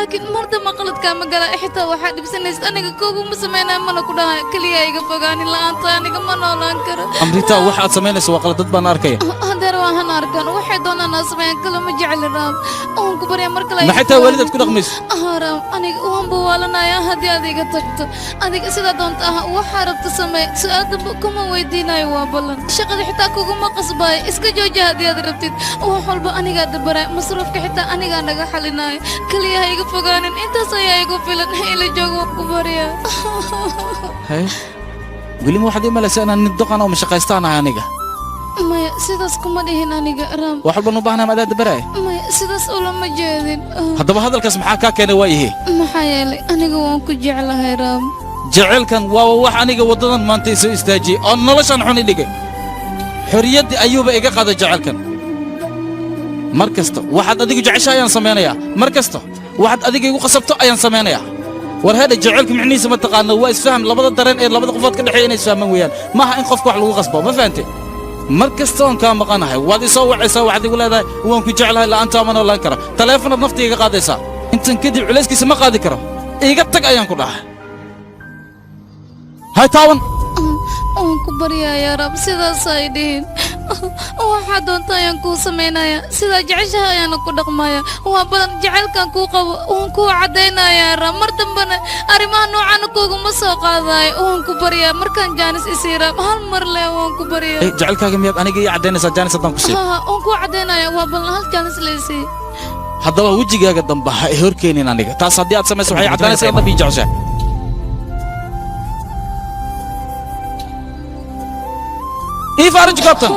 Laakiin mar dambe qaladkaa ma gala, xitaa waxaa dhibsanaysid aniga kooguma samaynaya, mana ku dhahay keliya iga fogaanin. La'aanta aniga ma noolaan karo. Amrita, waxa aad samaynayso waa qalad, dad baan arkaya. Hadeer waa han arkan, waxay doonaan aa sameeyaan, kale ma jecli Raam, waan ku baryaa mar kale iga Maxay tahay fogaanin. Waalidaad ku dhaqmayso? Ah, Raam, aniga waan buwaalanaya haddii aad iga tagto. Adiga sidaa doonta ah, waxaa rabta samee, su'aal dambe kuma weydiinayo, waa ballan. Shaqada xitaa kuguma qasbayo, iska jooji haddii aad rabtid. Wax walba anigaa dabaray, masruufka xitaa anigaa naga xalinayo. Keliya ha iga fogaanin, intaas ayaa igu filan. Ila joogo, waan ku baryaa. Haye, weli ma waxaad ii malaysaa inaan nin doqon oo mashaqaystaan ahay aniga? Maya, sidaas kuma dhihin aniga, Raam. Wax walban u baahnaa ma adaa dabaraya? Maya, sidaas ulama jeedin. Haddaba hadalkaas maxaa kaa keenay waa ihi? Maxaa yeelay aniga waan ku jeclahay, Raam. Jaceylkan waaba wax aniga waddadan maanta isoo istaajiyey oo noloshan xun i dhigay. Xorriyaddii ayuuba iga qaaday jaceylkan. Mar kasta waxaad adigu jecesha ayaan samaynayaa, mar kasta waxaad adiga igu qasabto ayaan samaynayaa. War hedha, jaceylka micnihiisa ma taqaano? Waa isfaham labada dareen ee labada qofood ka dhexeeya inay isfahmaan weeyaan, maaha in qofka wax lagu qasbo, ma fahante? Mar kasta oon kaa maqanahay waad isoo wacaysaa, waxaad igu leedahay waan ku jeclahay, la'aantaa ma noolaan kara. Taleefonaad nafta iga qaadaysaa. Intan kadib culayskiisa ma qaadi karo, iga tag ayaan ku dhahay. Hay taawan. Waan ku baryayaa, Raam, sidaas ay dhihin. Waxaa doonta ayaan kuu samaynayaa, sidaa jeceshaha ayaana ku dhaqmaya. Waa badan jacaylkan kuu qabo, waan kuu caddaynayaa, Raam. Mar dambena arrimaha noocaana kuuguma soo qaadayo. Waan ku baryaa, markaan jaanis isii, Raam, hal mar le, waan ku baryaa. Eh, jacaylkaaga miyaad aniga ii caddaynaysaa jaanis haddaan ku siiyo? Haa, waan kuu caddaynaya, waa balan, hal jaanis la isii. Haddaba wejigaaga dambe ha i horkeenin aniga. Taas haddii aad samayso waxay caddaanaysaa inaad ii jeceshahay. Ii faarij goobtan.